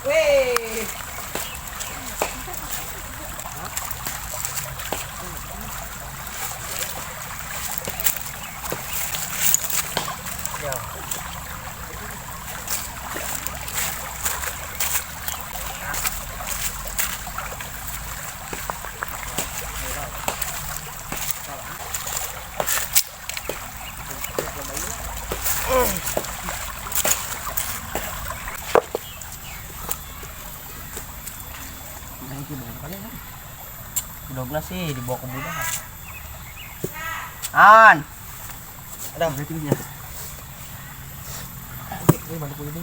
Weh. Ya. Dogna sih dibawa ke budak. An. Ada berarti. Ini balik ini.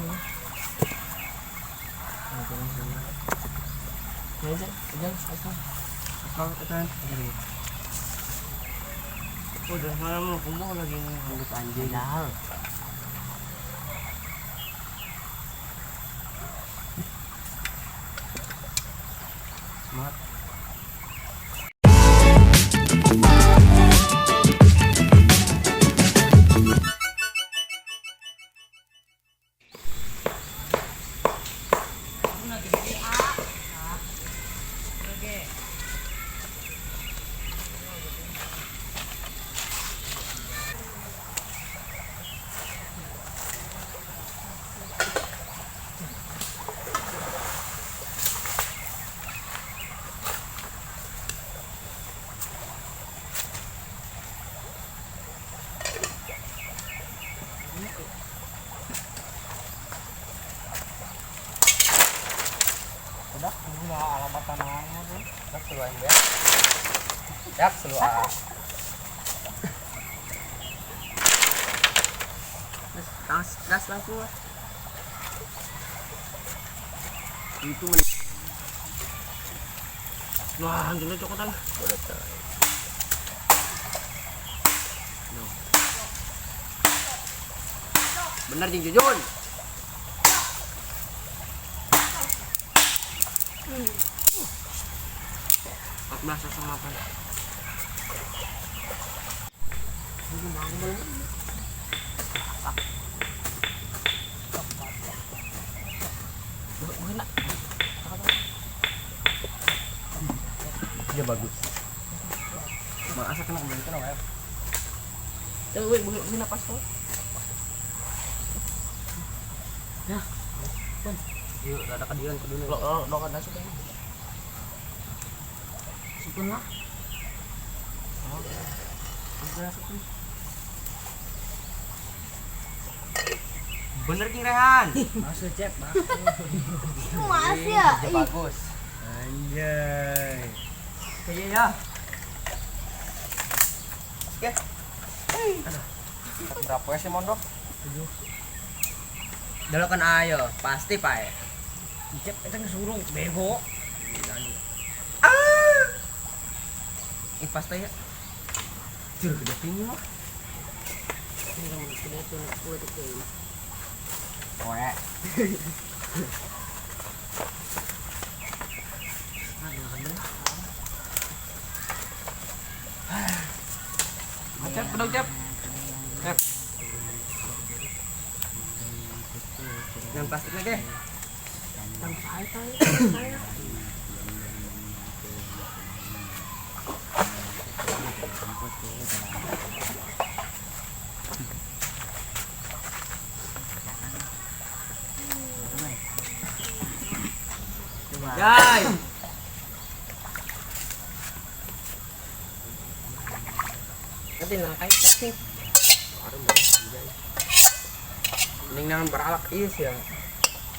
Udah malam lu kumpul lagi nunggu anjing. Semangat. Udah, ini alamat tanahnya tuh. Udah seluain ya. Yak selua. Gas, gas langsung lah. Itu men. Wah, hancurnya cokotan. No. Bener jing Jujun. Empat belas sama delapan. Dia bagus. Masa kena kembali ke ya. Coba buka napas tuh. Ya. Yuk, ada kedilan ke dulu. Lo kan masuk ini. Sukun lah. Oke. Bener King Rehan. Masuk cep, masuk. Mas ya. Bagus. Anjay. Kayaknya ya. Oke. Berapa ya sih mondok? 7. Dulu kan ayo, pasti pae. Cep itu ngesurung bego. Ah. Ih pasti ya. Jur gede tinggi mah. Koe. Cep, pedang cep. Cep. Yang plastik lagi. Jai. Nanti langkai sih. Mending jangan beralak is ya.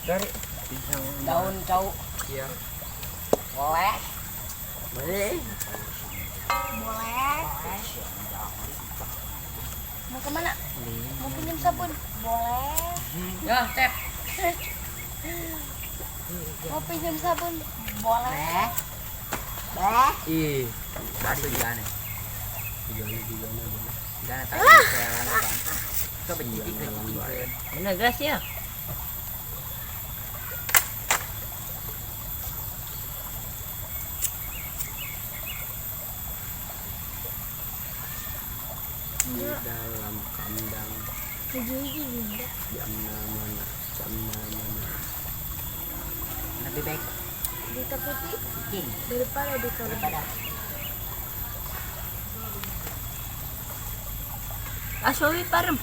Dari daun cau. Iya. Boleh. Boleh. Boleh. Mau kemana? Mau pinjam sabun? Boleh. Ya, Cep. Mau pinjam sabun? Boleh. Boleh. Ih, bakso juga aneh. Jangan tahu kayak mana kan. Coba cicik ke. Bener gas ya. Di dalam kandang. Jam mana? Jam mana? Lebih baik Ditakuti kucing daripada ditolong. daripada. Asoy parem.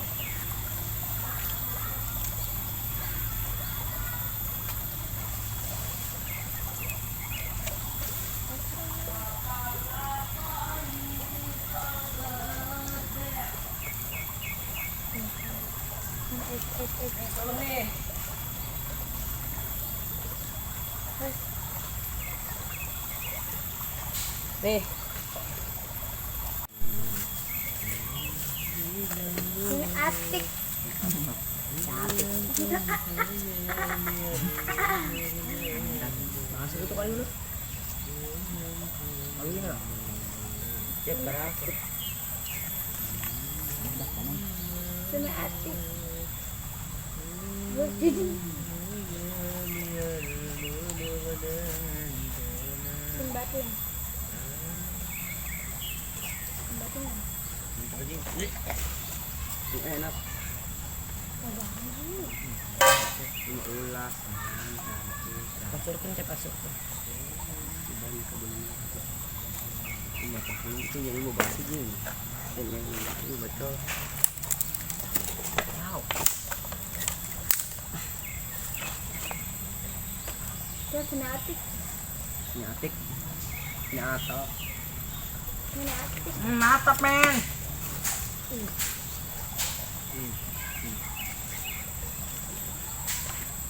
Nih. Ini atik. Masuk itu kali dulu. Kali ini lah. Cep berapa? Ini atik. Batin. Batin. Enak. Ulas. Pasurkan cep pasurkan. Itu yang mau bahas ini. Yang itu betul. Wow. Dia kena atik. Nyatik. Nyatok. Kena atik. Natap men.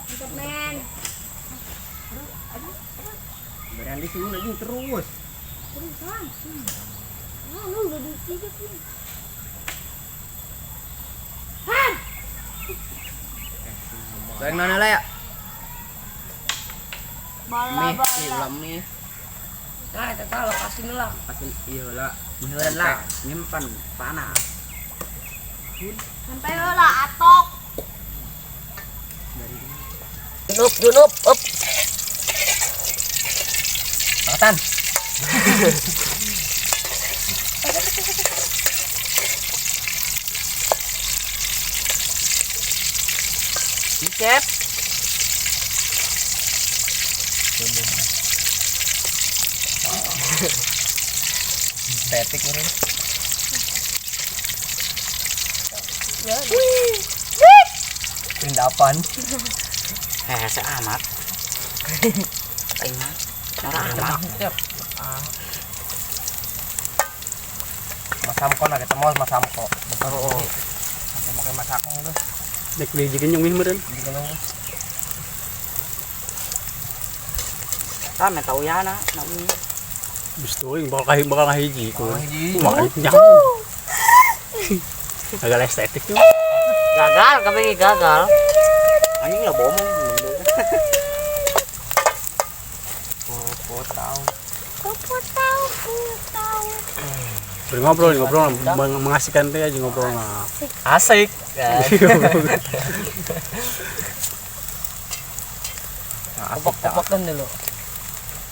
Mantap men. Berani sih lagi terus. Terusan. Ah, lu udah dicicip nih. Han. Sayang nana lah ya. Bala bala. Mie, mie. Nah, tetap lepasin lah. Lepasin iya lah. Iya lah. Nyimpan panas. Sampai lah atok. Junup, junup, up. Angkatan. Cep. Tetik ini. Pindapan. Saya amat. Aing mah. Amat. Mas Samko nak ketemu Mas Samko. Betul. Sampai mau ke Mas Akung tuh. Dek dijikin yung mie meureun. Dijikin yung. Tah meh tau ya na, na mie. Gusto yung bakal kahiji ko. Kumain niya. Gagal estetik yun. Gagal, kami gagal. Anjing lah bomong. Popo tahu. Popo tahu, tahu. Ngobrol, ngobrol, mengasihkan teh aja ngobrol nah. Asik. Kopok-kopokan dulu.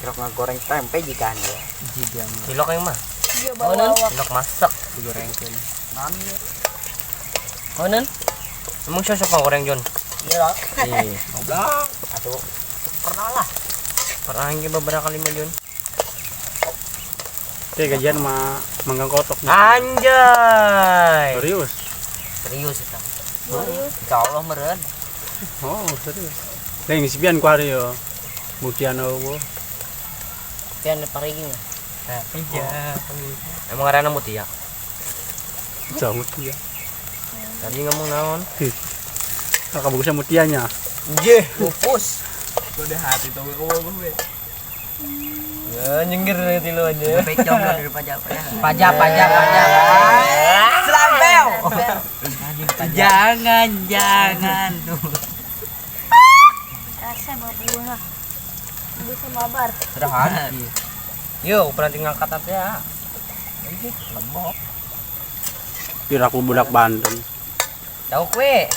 Cilok ngegoreng tempe jika nih. Jika. Cilok yang mah. Iya bawa. Cilok masak digorengkeun. Nami. Konen? Emang siapa goreng John? Iya. Iya. Goblok. Aduh. Pernah lah. Pernah ini beberapa kali John. Oke, gajian sama manggang kotok. Anjay. Serius? Serius itu. Serius. Insya Allah meren. Oh, serius. Lah ini sipian ku hari yo. Buktian eueuh. Pian parigi. Nah, iya. Emang arana mutia? Jauh mutia. Tadi ngomong naon? Kakak bagusnya mutianya. Nggih, pupus. Udah hati tuh gue. Ya, nyengir nanti lu aja. Pecong lah dari pajak ya. Pajak, pajak, pajak. Selambel. Jangan, jangan. Rasa babuah. Bisa mabar. Sudah hati. Yuk, berhenti ngangkat aja. Ini lembok. Biar aku budak Banten. Tahu kue.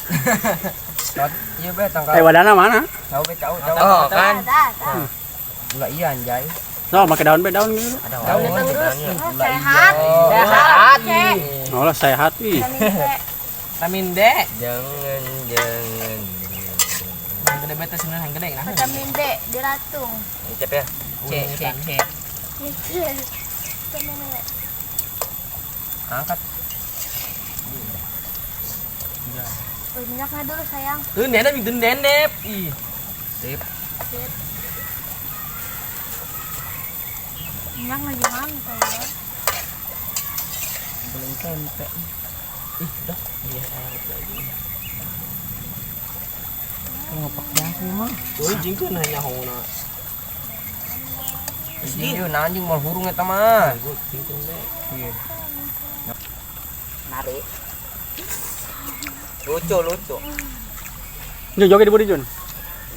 Iya be tangkal. Eh wadana mana? Tahu be tahu tahu. Oh kan. Gula iya anjay. No, pakai daun be daun gitu. Ada daun. Sehat. Sehat. Oh lah sehat ih. Vitamin C. Vitamin D. Jangan jangan. Gede bete sebenarnya yang gede nah. Vitamin D di ratung. Cep ya. C C C. Angkat. Minyaknya dulu sayang. Dendep, dendep. Ih. Sip. Sip. Minyaknya gimana sayang? Belum tempe. Ih, udah dia air lagi. Ngopak jangkung mah. Tuh jingkeun hanya hona. Iya, anjing mau hurung eta mah. Jingkeun we. Iya. Narik. Lucu, lucu. Jun, joget di bodi Jun.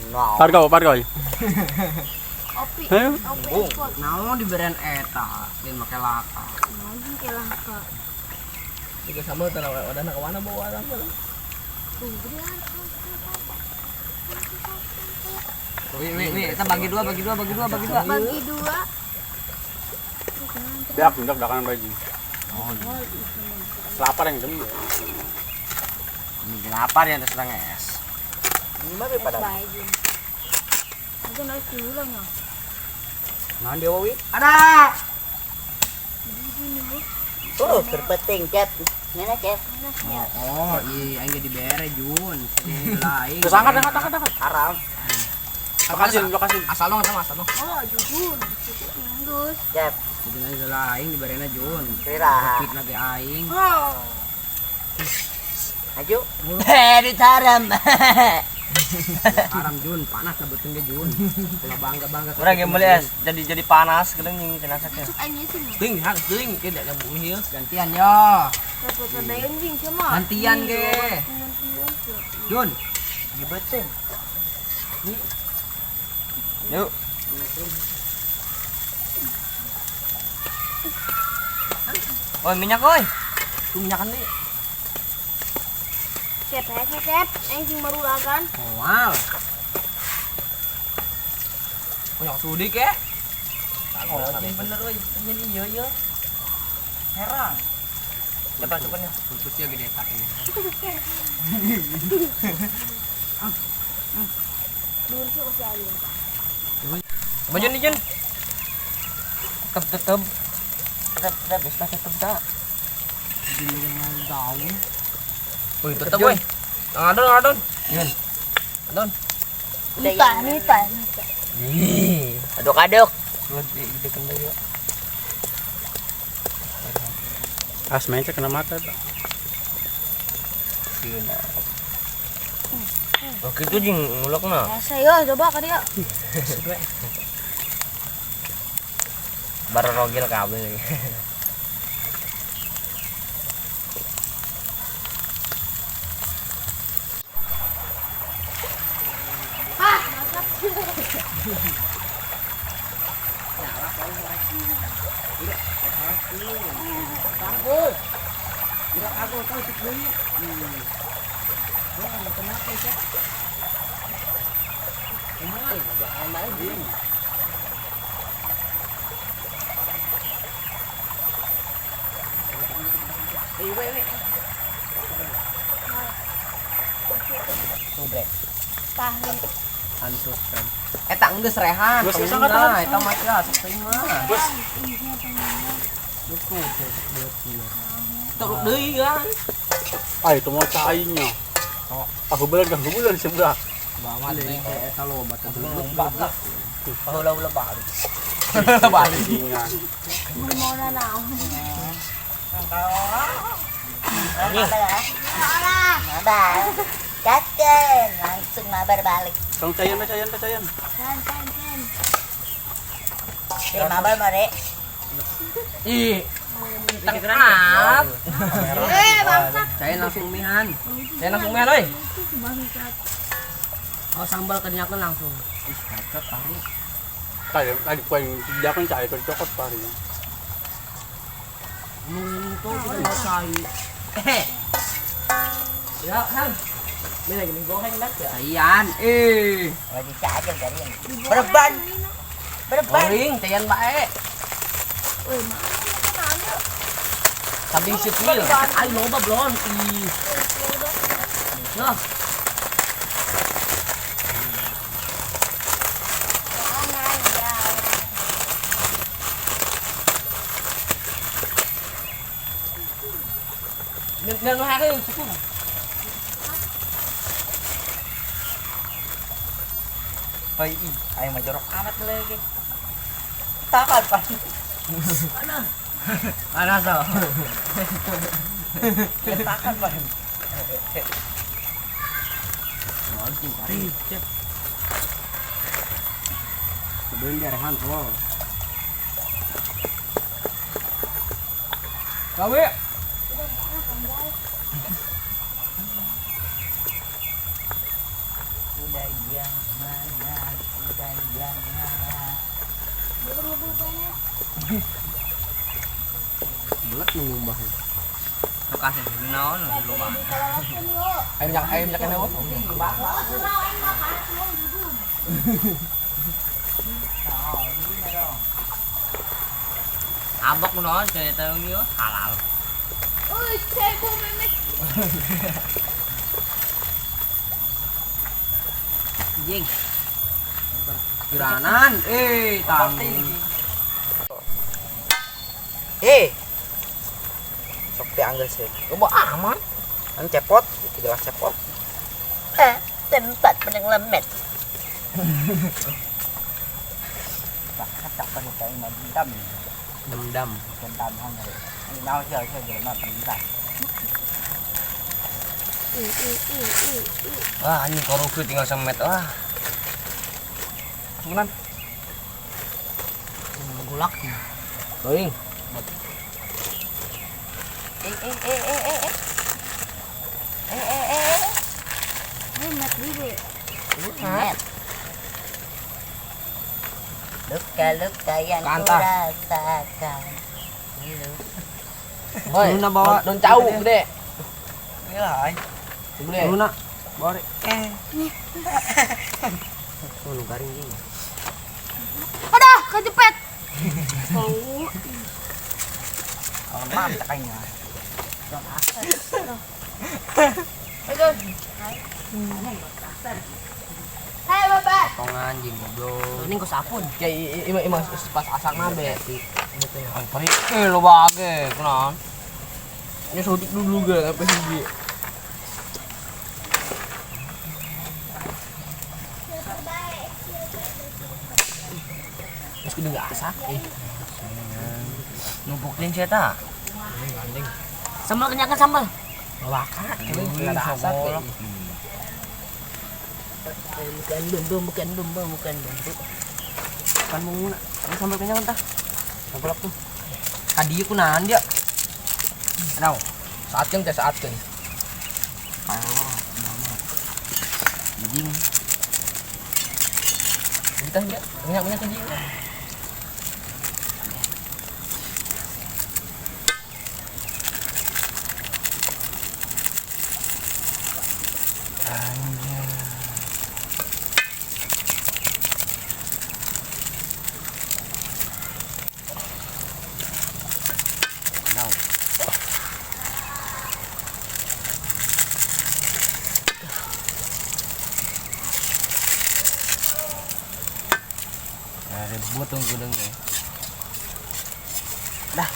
No. Parkau, parkau. Opi. Ayo. Naon diberian eta, lain make laka. Naon make laka. Tiga sambal teh wadana ka mana bawa sambal. Wih, wih, wih, kita bagi dua, bagi dua, bagi dua, bagi dua. Bagi dua. Dak, dak dakan baju. Lapar yang demi. Ini lapar ya sedang es. Ini mah pada. Aku naik dulu nya. Nah, dia wi. Ada. Oh, berpeting, Cep. Mana, Cep? Oh, iya, aing jadi bere, Jun. Lain. Terus angkat, angkat, angkat, angkat. Haram. Lokasin, lokasin. Asal lo sama asal lo. Oh, jujur. Jujur. Cep. Jadi aing lain diberena Jun. Kira. Profit lagi aing. Oh. Ayo. Duit haram. Haram Jun, panas lah beteng ge Jun. Ulah bangga-bangga. Urang ge meuli es jadi panas gedeng nying cenah sakit. Masuk aing sini. Ting, hak ting, ge dak nyambung ieu. Gantian yo. Gantian ge. Jun. Di beteng. Yuk. Oi, minyak oi. Tuh minyakan nih. Cep, cep, anjing baru lagan. Wow. Oh, yang sudi ke? Oh, bener euy, anjing iya iya. Herang. Coba coba. Putus ya gede tak ini. Coba Jun, Jun. Tetep tetep. Tetep tetep bisa tetep tak. Woi, tetep woi. Adon, adon. Jun. Adon. Nita, nita, nita. Ih, aduk-aduk. Lu di ya. As main kena mata, Pak. Oh, gitu jing ngulekna. Asa yo coba ka dia. Baru rogil kabeh lagi. Eta geus rehan. Geus geus angkat tangan. Eta mah sia sok teuing mah. Geus. Terus deui kan. Ah, itu mau cainya. Ah, bulan kan bulan sebelah. Bawa teuing eta loba teh. Lompat lah. Baheula-heula balik. Balik. Mau naon. Mabar. Gaskeun, langsung mabar balik. Tong cayan, cayan, cayan. Can, can, can. Eh, mabar mare. Ih. Tengkrap. Eh, bangsat. Cayan langsung mihan. Cayan langsung mihan oi. Bangsat. Oh, sambal kenyakan langsung. Ih, kacau pari. Tadi tadi poin jakan cai ke cokot pari. Nunggu tuh cai. Eh. Ya, Han. Ini lagi goreng dah ya. Cayan, eh. Lagi aja garing. Berban. Berban. Goreng, cayan bae. Woi, mana? Samping sipil. Ayo loba blon. Ih. Nah. Ngan hari cukup. Hoy, ayo mah jorok amat lagi. Takal pan. Mana? Mana so? Takal pan. Sebelum dia rehan oh. Gawe. Kuda yang mana? Kuda yang mana? Belum ngebukannya. Belat mengubah. Kasih naon lu mah. Ayam jak naon? Abok naon cerita yo halal. Oi, cebo memek. Jing. Geranan, tang. Sok teh anggar sih. Coba aman. Kan cepot, gelas cepot. Tempat paling lemet. Bakat tak perlu tahu dendam. Dendam. Dendam hanya. Ini mau sih, sih jelema pendam. Wah, anjing korupsi tinggal semet. Wah. Sunan. Gulak. Doing. Hemat dulu. Hemat. Luka-luka yang kurasakan. Oi, Luna bawa don cau gede. Ini lah. Gede. Luna bawa. Oh, lu garing gini. Aduh, kejepit. Lemah cakainya. Hai bapak. Tong anjing goblok. Ini kok sapun. Kayak ima pas asak nabe. Pari lo bage kunaon. Ini sodik dulu ga apa sih? Terus kudu enggak asak. Numpukin sih ta. Sambal kenyakan sambal. Bawaka, enggak ada asak. Bukan bumbu, bukan bumbu, bukan bumbu. Kan mau sambal kenyakan tah. Sambal tuh. Tadi kunaon dia? Nau, saatkeun teh saatkeun. Anjing. Kita enggak minyak-minyak kunci. Rebut dong gudangnya. Dah.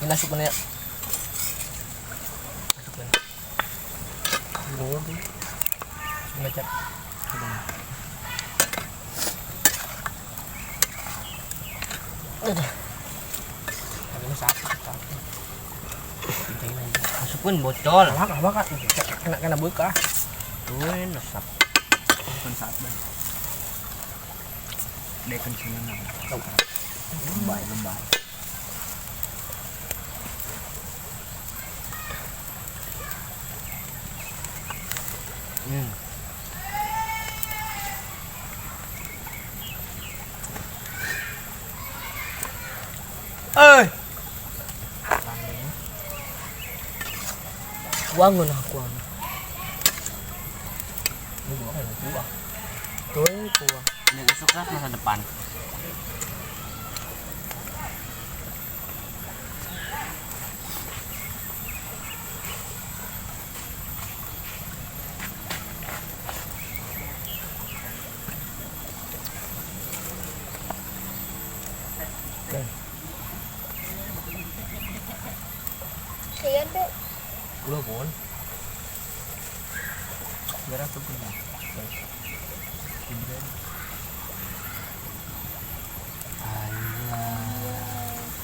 Ini masuk mana ya? Masuk mana? Masuk mana cap? Udah. Ini satu. Masukun bocor. Apa kena kena buka. Tuh resep. Bukan saat bang. Dekan seneng. Lebay lebay. Eh. Wangun aku. Ini gua kayak gua. Tuh gua. Ini sukses masa depan. Sian deh. Ulah bon. Merah tuh punya.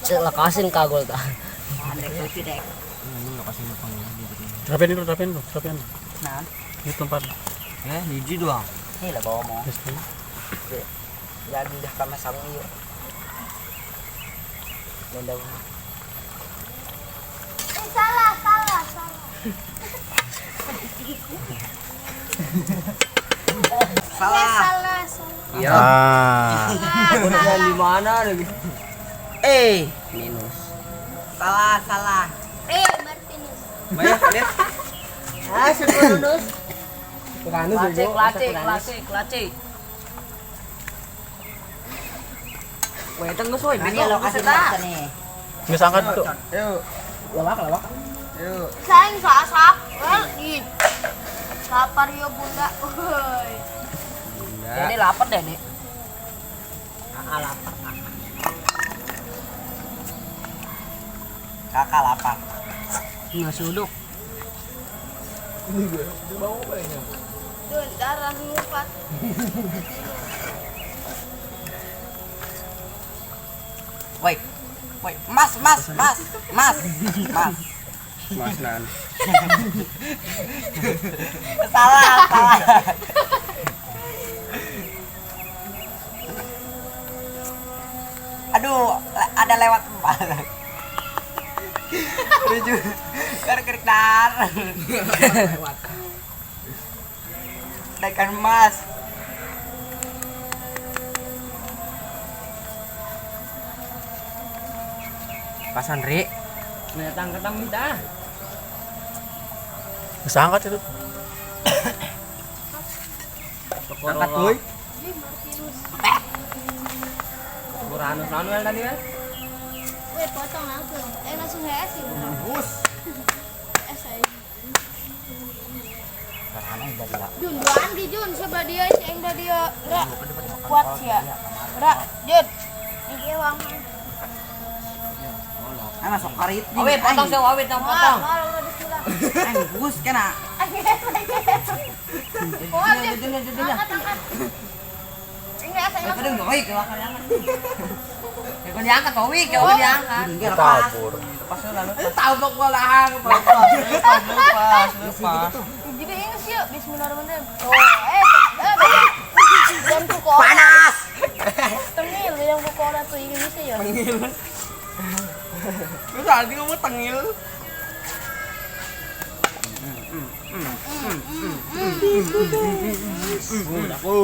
Lakasin kagol ta. Rapian itu, rapian lu, rapian. Nah. Ini tempat. Eh, biji doang. Ini lah bawa mau. Jadi dah kami sanggup yuk. Lendau. Salah, salah, salah. Salah. Salah, salah. Iya. Salah. Di mana lagi? Eh, minus. Salah, salah. Eh, Martinus. Banyak lihat. Ah, sekurunus. Lacik, lacik, lacik, lacik. Wah, itu nggak soy. Ini lokasi mana nih? Nggak sangkat tuh. Yuk. Lawak, lawak. Yuk. Sayang sasak. Well, lapar yo bunda. Woi. Jadi lapar deh nih. Kakak lapar. Kakak lapar. Nasi uduk. Dun, darah ngupat. Woi. Woi, mas, mas, mas, mas, mas. Mas Nan. Salah, salah. Aduh, ada lewat empat. Lucu. Kerik dar. Ikan mas. Pasan Ri. Datang ketemu dah. Sangkat itu. Angkat boy. Uranus Manuel tadi kan? Weh, potong langsung. Eh, langsung HS sih. Bagus. Eh, saya. Jun, duaan di Jun, sebelah dia si Engda dia. Ra, kuat sih ya. Ra, Jun. Ini uang. Ah, masuk karit. Awet, potong sih, awet, dong, potong. Bagus kena. Oh, Jun, angkat, angkat. Ini saya langsung. Aduh, oi, kewakan jangan. Kau diangkat, Owi, kau diangkat. Tabur. Tahu kok gua lah, lepas, lepas, lepas. Jadi ini sih, bismillahirrahmanirrahim. Oh, dan kuku Panas. Tengil, yang kuku orang tuh ini sih ya. Tengil. Lu tadi ngomong tengil. Udah ku.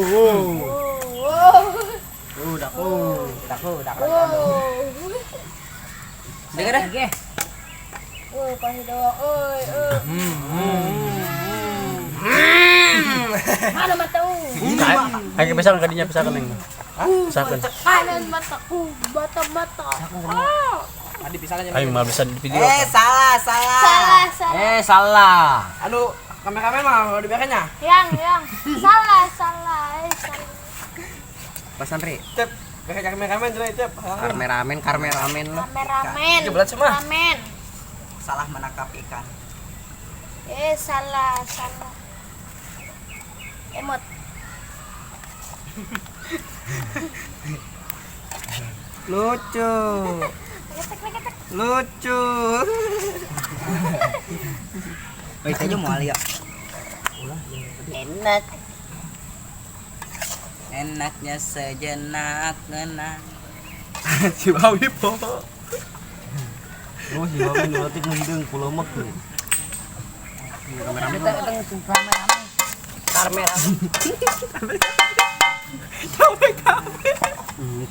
Udah ku. Dengar deh. Woi, kasih doang. Oi, oi. Mana matamu? Ayo pesakan kadinya pesakan yang. Pesakan. Kanan mataku, mata-mata. Tadi pisangan Ayo mah bisa di video. Eh, salah, salah. Salah, salah. Eh, salah. Aduh, kameramen mah kalau dibiarinnya. Yang, yang. Salah, salah. Eh, salah. Pasan Ri. Cep, kayak kameramen jelek, Cep. Kameramen, kameramen lo. Kameramen. Ramen. Salah menangkap ikan. Eh, salah, salah. Emot. Lucu. Lucu. Woi, aja mau ya. Enak. Enaknya sejenak ngena. Si Bawi po. Oh, si Bawi ngelotik ngendeng kulomek nih. Kameramen. Kameramen. Capek-capek.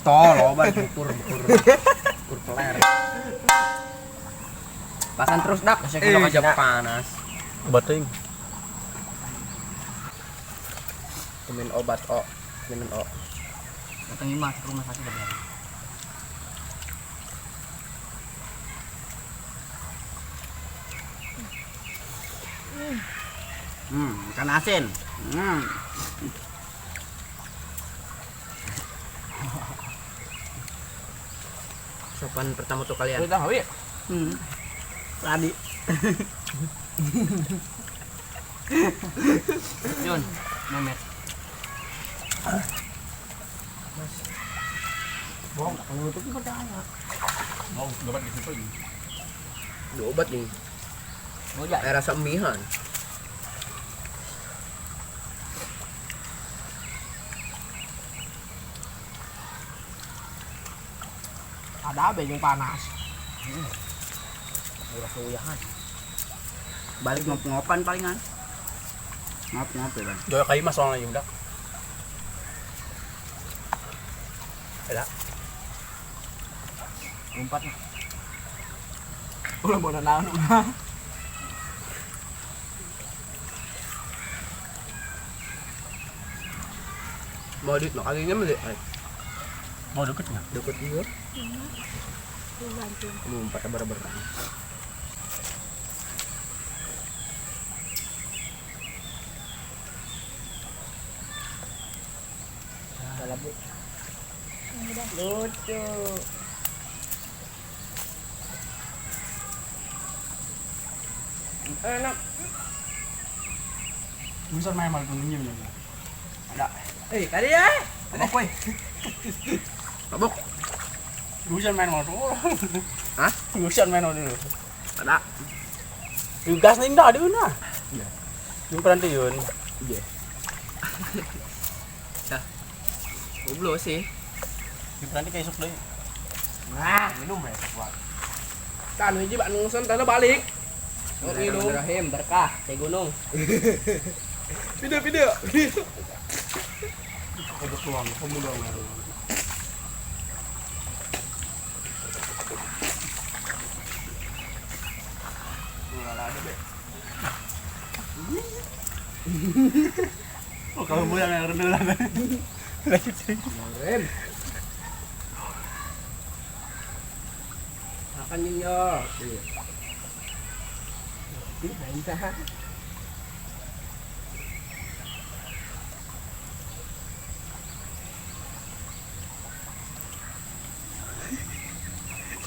Tol, loba bukur bukur. Bukur peler. Pasan terus dak, Eh, aja panas. Obat ting. Minum obat o, minum o. Datangin mas ke rumah sakit udah. Ikan asin. Sopan pertama tuh kalian. Udah, Wi. Tadi. Jun, Mehmet. Bohong, kalau itu percaya. Mau obat di situ lagi. Dua obat nih. Oh ya. Rasa mihan. Ada apa yang panas? Rasa uyahan. Balik ngop-ngopan palingan. Ngop-ngop ya, Bang. Doa kayu mas soalnya udah. Ada. Lompat lah. Ulah mau naon ulah. Mau duit makanya beli. Mau deket nggak? Deket juga. Lompat ber-ber. Lucu. Enak. Bisa main malu nyium ya. Ada. Kali ya. Mabok woi. Mabok. Bisa main malu. Hah? Bisa main malu dulu. Ada. Gas nih enggak ada nah. Iya. Yung peranti yun. Iya. Dah. Goblok sih. Yung peranti kayak esok deh. Nah, minum ya kuat. Tan hiji bak nungsun tanah balik. Bismillahirrahmanirrahim, berkah, teh gunung. Video video. Kebetulan, kamu doang. Oh, kalau mau yang rendah. Lanjut sih. Rem. Makan yo. Iya.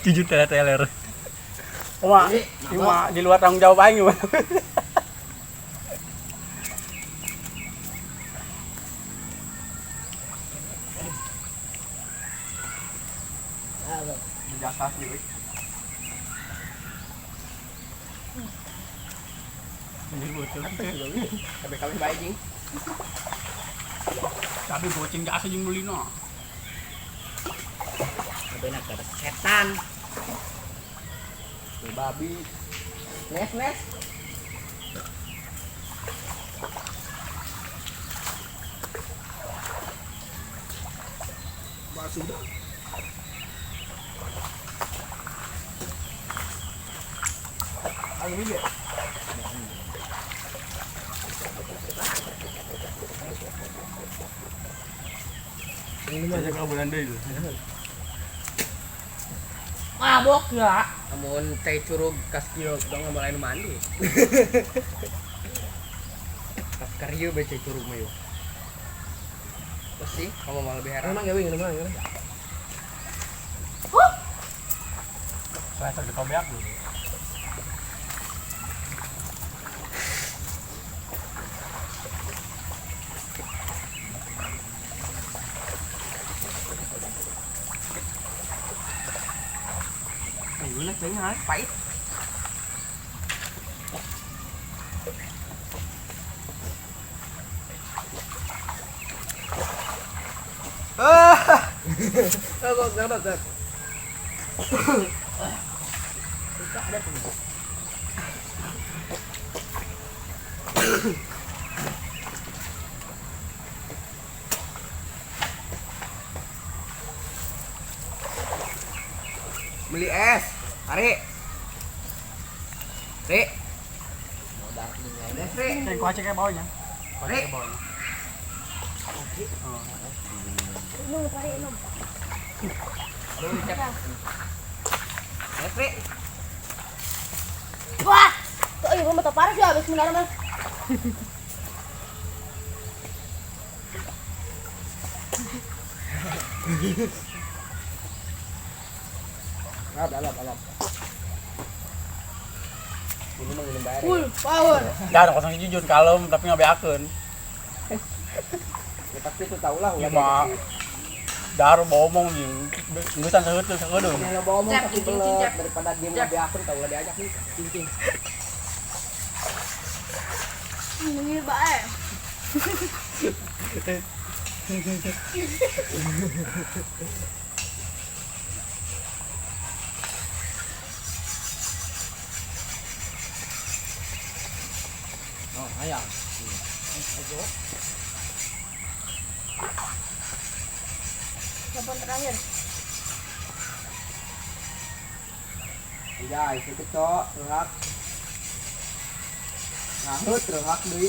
Jujur teler-teler. Wah, cuma di luar tanggung jawab aing gimana? Jasa sih. Tapi kami baik jing. Tapi goceng jasa jing mulino. Tapi nak ada setan. Babi. Nes nes. Masuk dah. Ayo ini. Ini mah jaga bulan deui. Mabok ya. Amun teh curug kas kieu dong mulai nu mandi. Kas karieu bae teh curug mah yo. Terus sih, kamu malah lebih heran. Emang gawe ngene mah. Huh? Saya tergetobeak dulu. Pahit. Ah. Beli es. Ari. Ri. Ri. Cek gua cek bawahnya. Ri. Ri. Wah, tuh ibu mata parah sih habis menara mas. Alap, alap, alap. Ini mah minum bayar. Full power. Dah 01 Jun kalem tapi ngabeakeun. Ya, tapi itu tau lah ulah. Cuma dar bomong jeung geusan seueuh seueuh. Kalau bohong Cep, tapi cincin, belet cep. daripada dia ngabeakeun tau ulah diajak nih. Cincin. Ini bae. Oh, ayam. Telepon terakhir. Iya, itu cok, rehak. Ngahut rehak deui.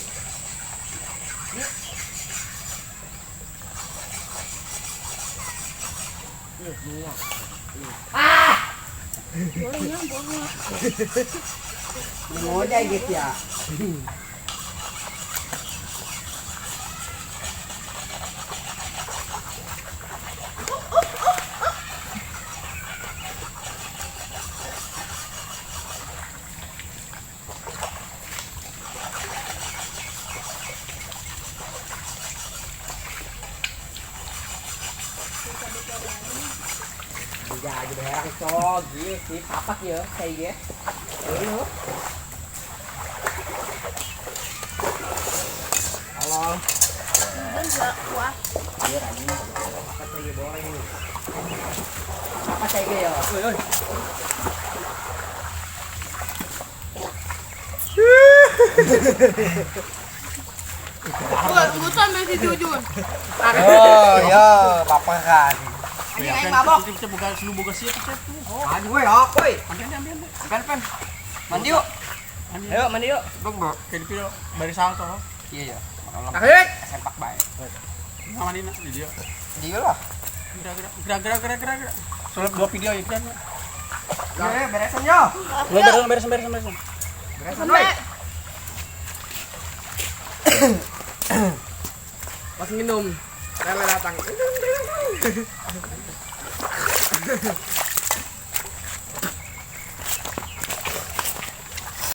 Bolehnya boleh. Ngojek gitu ya. Ya, jadi herang cok, gitu sih, papak ya, kayak gitu. Lu. Halo. Jun enggak kuat. Iya, anjing. Apa cai boleh nih? Apa cai ya? Oi, oi. Wah, ngusan dari si Jujun. Oh, ya, paparan. Anjing aing mabok. Buka lu boga sia teh. Aduh, woi, ok, woi. Ambil ambil ambil. Pen pen. Mandi yuk. Ayo mandi yuk. Bro. Kayak di video bari salto. Iya ya. Makan Tarik. Sempak bae. Sama Dina di dia. Dia lah. Gerak gerak gerak gerak gerak gerak. Sulap dua video ya kan. Ya, beresan yo. Beresan beresan beresan beresan. Beresan woi. Pas minum, Rela datang.